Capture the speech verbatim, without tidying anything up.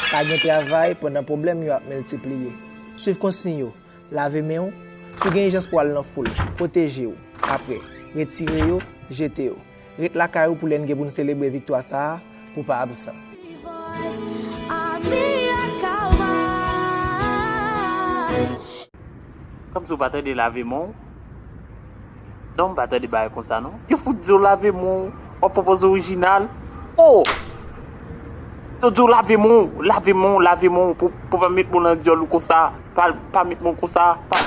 Pa gen travay pandan pwoblèm yo ap miltipliye. Swiv konsiy yo. Lave men w. Si w gen ijans pou w al nan foul, pwoteje w. Apre, retire yo, jete yo. Ret lakay ou pou lè n gen pou n selebre viktwa sa a, pou w pa absan. Kòmsi w pa tande lave men w? Non, m pa tande bagay konsa non. Yo fout di w lave men w, w ap pran pòz orijinal. Oh! Yo di w lave men w, lave men w, lave men w, pou, pou pa met men w nan dyòl ou konsa. Pa, pa met men w konsa. Pa...